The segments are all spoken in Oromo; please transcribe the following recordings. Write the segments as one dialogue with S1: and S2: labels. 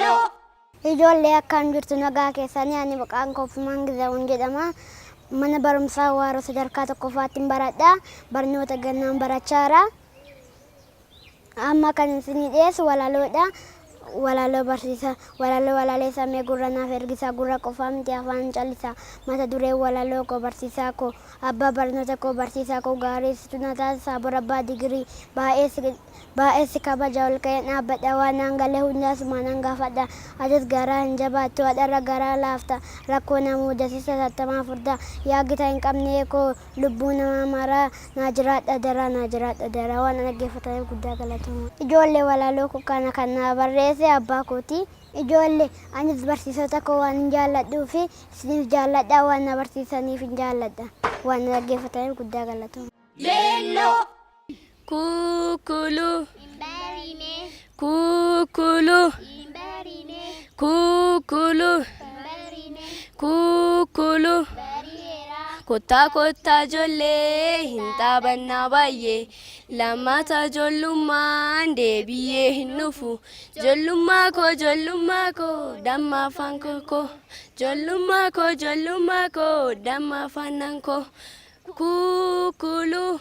S1: Leelloo.
S2: Ijoollee, akkam jirtu? Nagaa keessanii? Ani maqaan koo Fumaan Gizaawun jedhama. Mana barumsaa Waaroo sadarkaa tokkoffaatti baradha. Barnoota gannaan barachaara. Amma kan isinii dhiyeessu walaloodha. Walaloo barsiisa. Walaloo walaleessaa, mee gurra naaf ergisaa, gurra qofaa miti, afaan callisaa. Mata dureen walaloo koo barsiisaa koo, abbaa barnoota koo, barsiisaa koo gaarii, situ na taasisaa bor abbaa digirii. Baay'ee si kabaja, ol ka'een dhaabbadha, waan naan galee hundaa sumaan nan gaafadha. Atis garaa hin jabaattu, haadharra garaa laafta, rakkoo na muudasisa tattamaa furda. Yaa gita hin qabne koo, lubbuu namaa maraa, naa jiraadha daraa, naa jiraadha daraa. Waan na dhaggeeffataniif guddaa galatoomaa. Ijoollee, walaloo koo kana kan naa barreesse abbaa kooti. Ijoollee, anis barsiisota koo waan hin jaalladhuu fi isinis jaalladha, waan na barsiisaniif hin jaalladha. Waan na dhaggeeffataniif guddaa galatoomaa.
S1: Leelloo.
S3: Kukulu. Kukulu. Kukulu. Kukulu. Kottaa kottaa ijoollee, hin taphannaa baay'ee. Lammata ijoollummaan deebi'ee hin dhufu. Ijoollummaa koo, ijoollummaa koo, damma afaan koo. Ijoollummaa koo, ijoollummaa koo, damma afaan koo. Kukulu.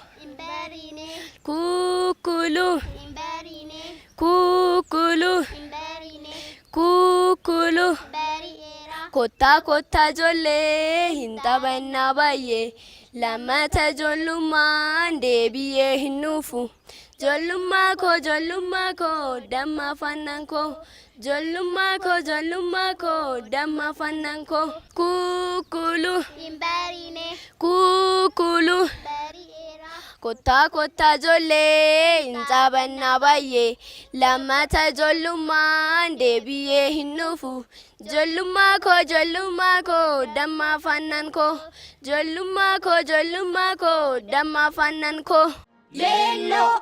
S3: Kukulu. Kukulu. Kukulu. Kottaa kottaa ijoollee, hin taphannaa baay'ee. Lammata ijoollummaan deebi'ee hin dhufu. Ijoollummaa koo, ijoollummaa koo, damma afaan koo. Ijoollummaa koo, ijoollummaa koo, damma afaan koo. Kukulu. Kukulu. Kottaa kottaa ijoollee, hin taphannaa baay'ee. Lammata ijoollummaan deebi'ee hin dhufu. Ijoollummaa koo, ijoollummaa koo, damma afaan koo. Ijoollummaa koo, ijoollummaa koo, damma afaan koo.
S1: Leelloo.